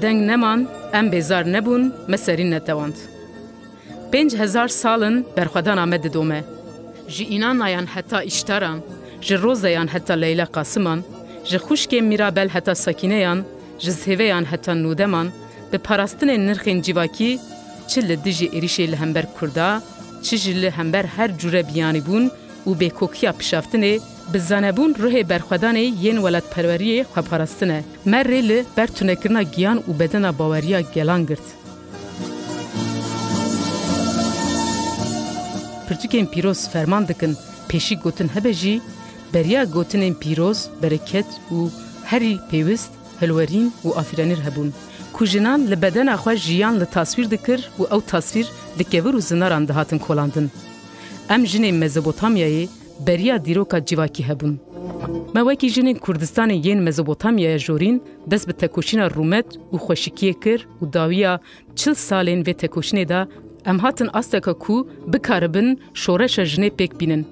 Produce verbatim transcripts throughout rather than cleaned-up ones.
Deng neman, em bêzar nebûn, me serî netewand. Pênc hezar sal in berxwedana me didome. Ji Înanayan heta Îştaran, ji Rozeyan heta Leyla Qasiman, ji xwişkên Mîrabel heta Sakîneyan, ji Zêveyan heta Nûdeman, bi parastinên nirxên civakî, çi li dijî êrîşê li hember Kurda, çi jî li hember her cûre biyanîbûn û bêkokiya pişaftinê, bi zanebûn ruhê berxwedanê yên welatperweriyê xweparastin e. Me rê li ber tunekirina giyan û bedena baweriya gelan girt. Pirtûkên pîroz ferman dikin, pêşî gotin hebe jî, beriya gotinên pîroz, bereket û herî pêwist, hilwerîn û afîrenîr hebûn, ku jinan li bedena xwe jiyan li taswîr dikir û ew taswîr li kevir û zinaran dihatin kolandin. Em jinên Mezopotamyayê beriya dîroka civakî hebûn. Me wekî jinên Kurdistanê yên Mezopotamyaya jorîn dest bi tekoşîna rûmet û xweşikiyê kir û dawiya çil salên vê tekoşînê de em hatin asteka ku bikaribin şoreşa jinê pêk bînin.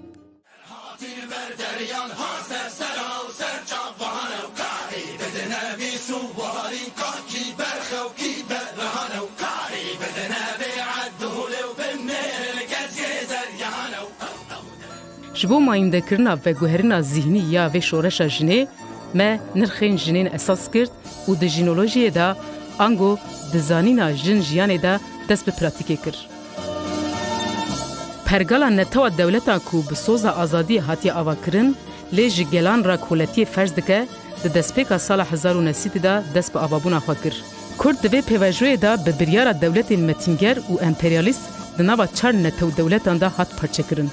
Ji bo mayîndekirina veguherîna zîhnî ya vê şoreşa jinê, me nirxên jinên esas girt û di jînolojiyê de, ango di zanîna jin jiyanê de dest bi pratîkê kir. Pergala netewa dewletan ku bi soza azadiyê hatiye avakirin, lê ji gelan re koletiyê ferz dike, di destpêka sala hezar û neh sed de dest bi avabûna xwe kir. Kurd di vê pêvajoyê de bi biryara dewletên metînger û emperyalîst di nava çar netew dewletan de hat parçekirin.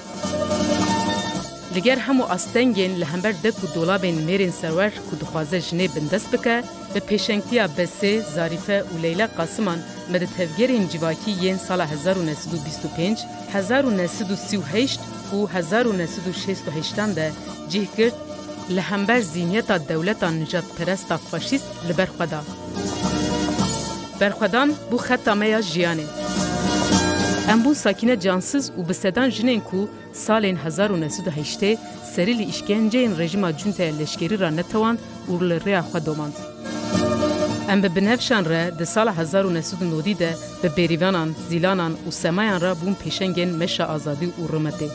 Li ger hemû astengên li hember dek û dolabên mêrên serwer ku dixwaze jinê bindest bike, bi pêşengtiya Besê, Zarîfe û Leyla Qasiman me di tevgerên civakî yên sala hezar û neh sed û bîst û pênc, hezar û neh sed û sî û heşt û hezar û neh sed û şêst û heştan de cih girt, li hember zîhniyeta dewleta nijadperesta faşîst li ber xwe da. Berxwedan bû xeta me ya jiyanê. Em bûn sakîne cansiz û bi sedan jinên ku salên hezar û neh sed û heştê serî li îşkenceyên rejîma cuntaya leşkerî re netewand û li rêya xwe domand. Em bi binevşan re di sala hezar û neh sed û nodî de bi bêrîvanan, zîlanan û semayan re bûn pêşengên meşa azadî û rûmetê.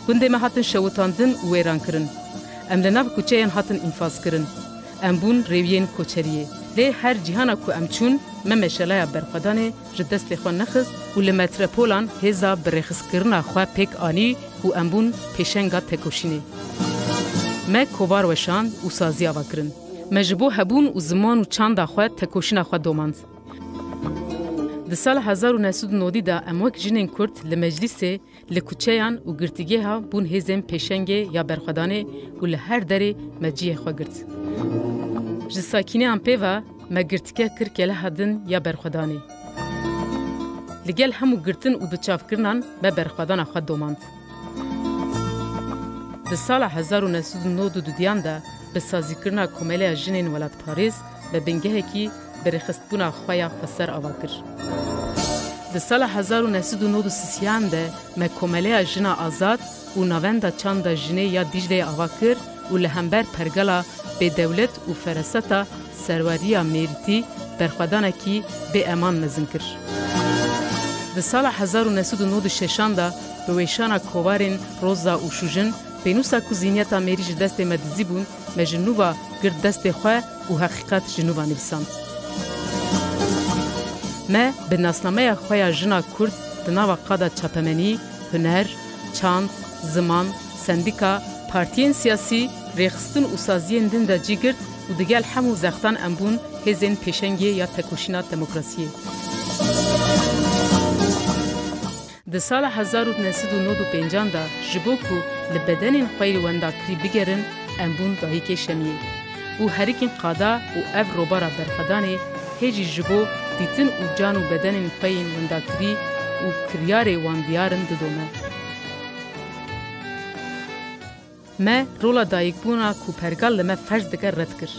Gundê me hatin şewitandin û wêrankirin. Em li nav kuçeyan hatin înfazkirin. Em bûn rêwiyên koçeriyê. Lê her cîhana ku em çûn, me meşaleya berxwedanê ji destê xwe nexist û li metrepolan hêza birêxistkirina xwe pêk anî û em bûn pêşenga tekoşînê. Me kovar weşand û sazî ava kirin. Me ji bo hebûn û ziman û çanda xwe tekoşîna xwe domand. Di sala hezar û neh sed û nodî de em wek jinên Kurd li meclîsê, li kuçeyan û girtîgeha bûn hêzên pêşengê ya berxwedanê û li her derê me cihê xwe girt. Ji sakîneyan pê ve me girtîge kir keleha din ya berxwedanê. Li gel hemû girtin û biçavkirinan me berxwedana xwe domand. Di sala hezar û neh sed û nod û dudiyan de bi sazîkirina Komeleya Jinên Welatparêz me bingehekî birêxistbûna xwe ya xweser ava kir. Di sala hezar û neh sed û nod û sisiyan de me Komeleya Jina Azad û Navenda Çanda Jinê ya Dîcleyê ava kir û li hember pergala bêdewlet û feraseta serweriya mêrîtî berxwedanekî bêeman mezin kir. Di sala hezar û neh sed û nod û şeşan de bi wêşana kovarên Roza û Şûjin, pênûsa ku zîhniyeta mêrî ji destê me dizîbûn, me ji nû ve girt destê xwe û heqîqet ji nû ve nivîsand. Me bi nasnameya xwe ya jina Kurd di nava qada çapemenî, huner, çand, ziman, sendîka, partiyên siyasî, rêxistin û saziyên din de cî girt û digel hemû zextan em bûn hêzên pêşengê ya tekoşîna demokrasiyê. Di sala hezar û neh sed û nod û pêncan de ji bo ku li bedenên xwe yê wendakirî bigerin, em bûn dayikê şemiyê û herikîn qada û ev robara berxwedanê hê jî ji bo dîtin û can û bedenên xwe yên wendakirî û kiryarê wan diyar in didome. Me rola dayikbûna ku pergal li me ferz dike red kir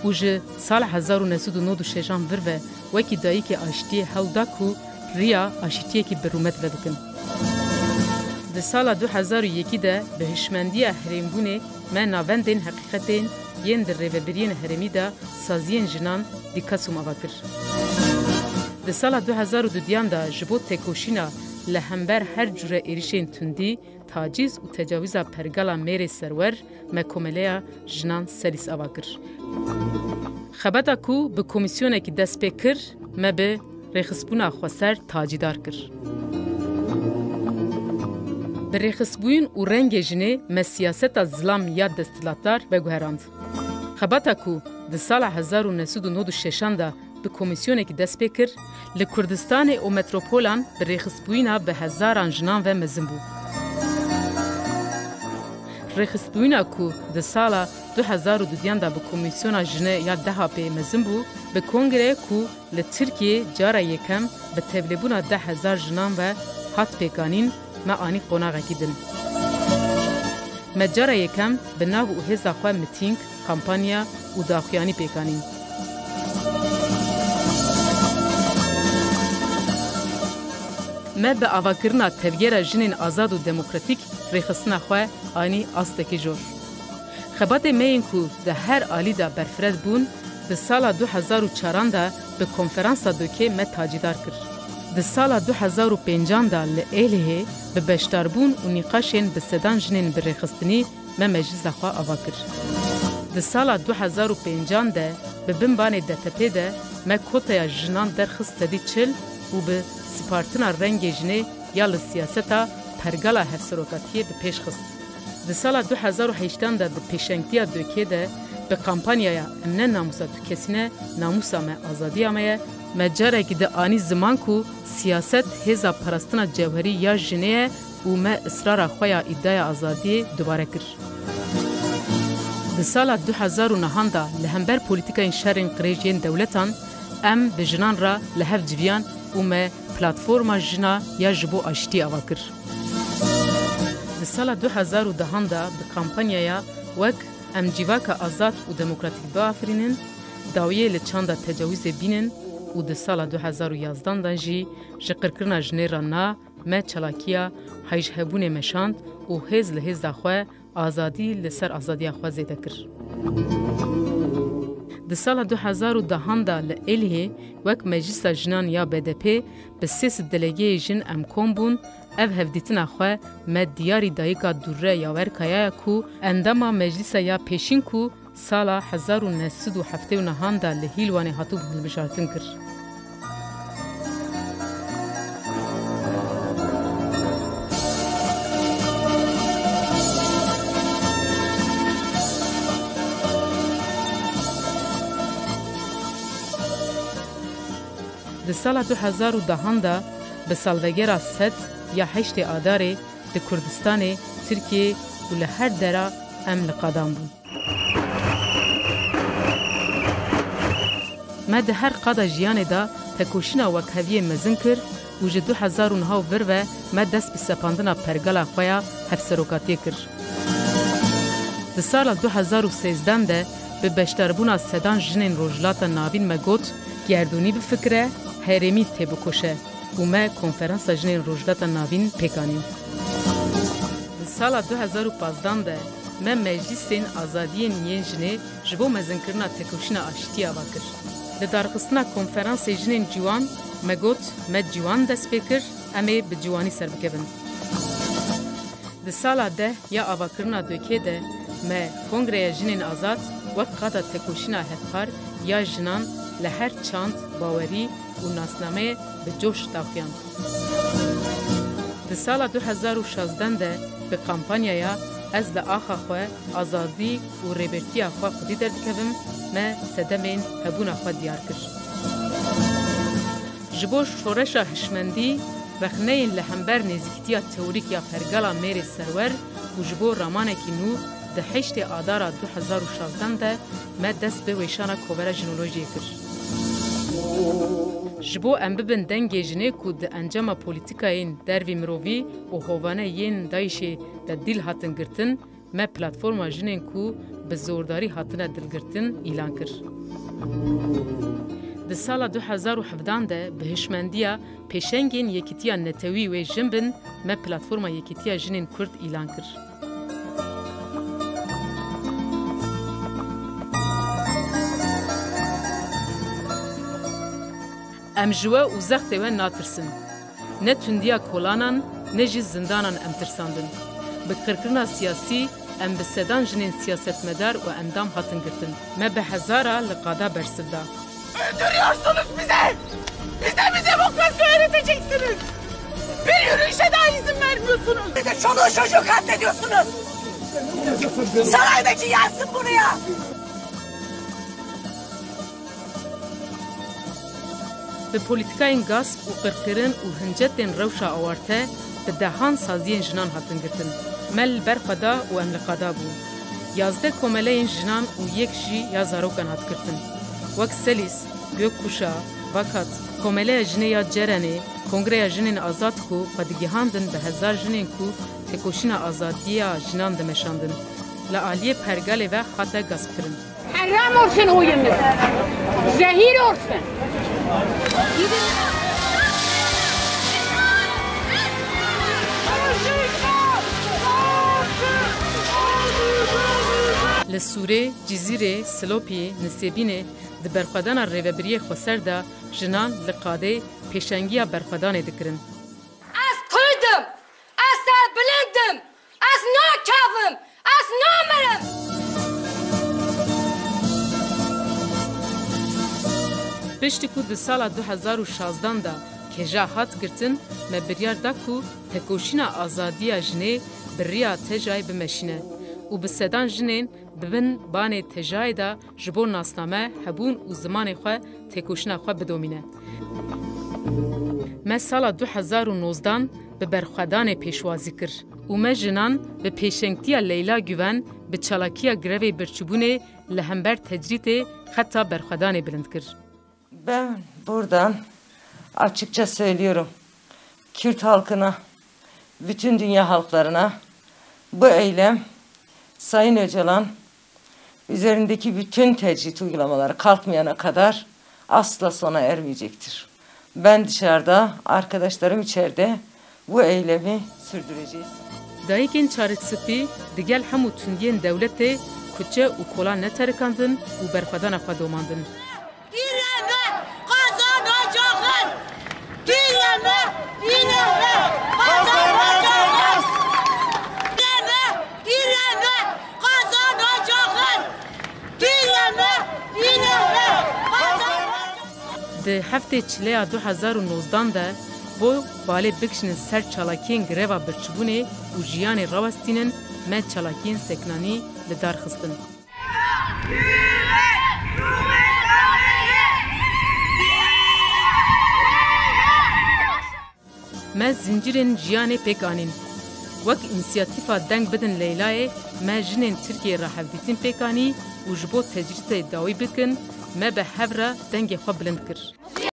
û ji sala hezar û neh sed û nod û şeşan vir ve wekî dayikê aştiyê hewl da ku riya aşîtiyekî bi rûmet vebikin. Di sala du hezar û yekî de bi hişmendiya herêmbûnê me navendên heqîqetên yên di rêvebiriyên herêmî de saziyên jinan dîkasûm ava kir. Di sala du hezar û dudiyan de ji bo têkoşîna li hember her cure êrişên tundî, tacîz û tecawîza pergala mêrê serwer me Komeleya Jinan Selîs ava kir. Xebata ku bi komîsyonekî dest pê kir, me bi rêxistbûna xweser tacîdar kir. Bi rêxistbûyîn û rengê jinê me siyaseta zilam ya desthilatdar veguherand. Xebata ku di sala hezar û neh sed û nod û şeşan de bi komîsyonekî dest pê kir, li Kurdistanê û metropolan bi rêxistbûyîna bi hezaran jinan ve mezin bû. Rêxistbûyîna ku di sala du hezar û dudiyan de bi Komîsyona Jinê ya dehapê mezin bû, bi kongreyê ku li Tirkiyeyê cara yekem bi tevlêbûna deh hezar jinan ve hat pêkanîn, me anî qonaxekî din. Me cara yekem bi nav û hêza xwe mitîng, kampanya û daxuyanî pêk anîn. Me bi avakirina Tevgera Jinên Azad û Demokratîk rêxistina xwe anî astekê jor. Xebatê me yên ku di her alî de berfiret bûn, di sala du hezar û çaran de bi Konferansa Dökê me tacîdar kir. Di sala du hezar û pêncan de li Êlihê bi beşdarbûn û nîqaşên bi sedan jinên birêxistinî me meclisa xwe ava kir. Di sala du hezar û pêncan de bi bin banê D T P de me koteya jinan derxist sedî çil û bi spartina rengê jinê ya li siyaseta pergala hevserokatiyê bi pêş xist. Di sala du hezar û heştan de bi pêşengtiya Dökê de bi kampanyaya Em ne namûsa tu kesî ne, namûsa me azadiya me ye, me carekî di anî ziman ku siyaset hêza parastina cewherî ya jinê ye û me israra xwe ya îdaya azadiyê dubare kir. Di sala du hezar û nehan de li hember polîtîkayên şerên qirêj yên dewletan em bi jinan re li hev civiyan û me platforma jina ya ji bo aştiyê ava kir. Di sala du hezar û dehan de bi kampanyaya wek Em civaka azad û demokratîk biafirînin, dawiyê li çanda tecawîzê bînin û di sala du hezar û yazdan de jî ji qirkirina jinê re na me çalakiya heyjhebûnê meşand û hêz li hêza xwe, azadî li ser azadiya xwe zêde kir. Di sala du hezar û dehan de li Êlihê wek Meclisa Jinan ya B D P bi sê sed delegeyê jin em kom bûn, ev hevdîtina xwe me diyarî dayika dûrre Yawer Kayaya ku endama Meclîsa ya pêşîn ku sala hezar û neh sed û heftê û nehan de li Hîlwanê hatibû hilbijartin kir. Di sala du hezar û dehan de bi salvegera sed ya heştê Adarê di Kurdistanê, Tirkiyê û li her dera em li qadan bûn. Me di her qada jiyanê de tekoşîna wekheviyê mezin kir û ji du hezar û neh û vir ve me dest bi sepandina pergala xwe ya hevserokatiyê kir. Di sala du hezar û sêzdeh de bi beşdarbûna sedan jinên Rojhilata Navîn me got, Gerdûnî bifikire, herêmî têbikoşe û me Konferansa Jinên Rojhilata Navîn pêk anîn. Di sala du hezar û pazdeh de me Meclîsên Azadiyên yên Jinê ji bo mezinkirina tekoşîna aştiyê ava kir. Li darxistina Konferansê Jinên Ciwan me got, me ciwan dest pê kir, em ê bi ciwanî serbikevin. Di sala deh ya avakirina Dökê de me Kongreya Jinên Azad wek qada tekoşîna hevpar ya jinan li her çand, bawerî û nasnameyê bi coş daxuyand. Di sala du hezar û şazdeh de bi kampanyaya Ez li axa xwe, azadî û rêbertiya xwe xwedî derdikevim, me sedemên hebûna xwe diyar kir. Ji bo şoreşa hişmendî, rexneyên li hember nêzîkîtiya teorîk ya pergala mêrê serwer û ji bo ramanekî nû di heştê Adara du hezar û şazdeh de me dest bi wêşana Kovara Jinolojiyê kir. Ji bo em bibin dengê jinê ku di encama polîtîkayên dervî mirovî û hovane yên DAIŞê de dîl hatin girtin, me platforma jinên ku bi zordarî hatine dilgirtin îlan kir. Di sala du hezar û hevdan de bi hişmendiya pêşengên Yekîtiya Netewî wê Jin Bin, me Platforma Yekîtiya Jinên Kurd îlan kir. Em ji we û zextê we natirsin. Ne tundiya kolanan, ne jî zindanan em tirsandin. Bi qirkirina siyasî em bi sedan jinên siyasetmedar û endam hatin girtin. Me bi hezara li qada bersiv da. Öldürüyorsunuz bizi! Bize mi demokrasi öğreteceksiniz? Bir yürüyüşe daha izin vermiyorsunuz. Bir de çoluğu çocuğu katlediyorsunuz. Saraydaki yazsın bunu ya. Bi polîtîkayên gasp û qirkirin û hincetên rewşa awarte bi dehan saziyên jinan hatin girtin. Me li ber xwe da û em li qada bûn. Yazdeh komeleyên jinan û yek jî ya zarokan hat girtin. Wek Selîs, Gökkuşağı, Vakat, Komeleya Jinê ya Cerenê, Kongreya Jinên Azad ku xwe digihandin bi hezar jinên ku têkoşîna azadiya jinan dimeşandin, li aliyê pergalê ve hate gaspkirin. Haram olsun huyumuz. Zehir olsun. Li Sûrê, Cizîrê, Silopiyê, Nisêbînê di berxwedana Rêvebiriyê Xweser de jinan li qadê pêşengiya berxwedanê dikirin. Ez Kurd im. Ez serbilind im. Ez nakevim. Ez namirim. Piştî ku di sala du hezar û şazdan de keja hat girtin, me biryar da ku tekoşîna azadiya jinê bi riya tejayê bimeşîne û bi sedan jinên bi bin banê tejayê de ji bo nasname, hebûn û zimanê xwe têkoşîna xwe bidomîne. Me sala du hezar û nozdan bi berxwedanê pêşwazî kir û me jinan bi pêşengtiya Leyla Güven bi çalakiya grevê birçîbûnê li hember tecrîtê xeta berxwedanê bilind kir. Ben buradan açıkça söylüyorum. Kürt halkına, bütün dünya halklarına bu eylem Sayın Öcalan üzerindeki bütün tecrit uygulamaları kalkmayana kadar asla sona ermeyecektir. Ben dışarıda, arkadaşlarım içeride bu eylemi sürdüreceğiz. Dayikên çarikspî digel hemû tundiyên dewletê kuçe û kolan neterikandin û berxwedana xwe domandin. İreme kazanacağız. İreme, İreme kazanacağız. İreme, İreme kazanacağız. İreme, İreme kazanacağız. Di heftê çileya du hezar û nozdan de bo balê bikişînin ser çalakiyên greva birçîbûnê û jiyanê rawestînin, me çalakiyên seknanî li dar xistin. Me zincîrên jiyanê pêk anîn. Wek însiyatîfa Deng Bidin Leylayê, me jinên Tirkiyeyê re hevdîtin pêk anî û ji bo tecrîtê dawî bikin, me bi hev re dengê xwe bilind kir.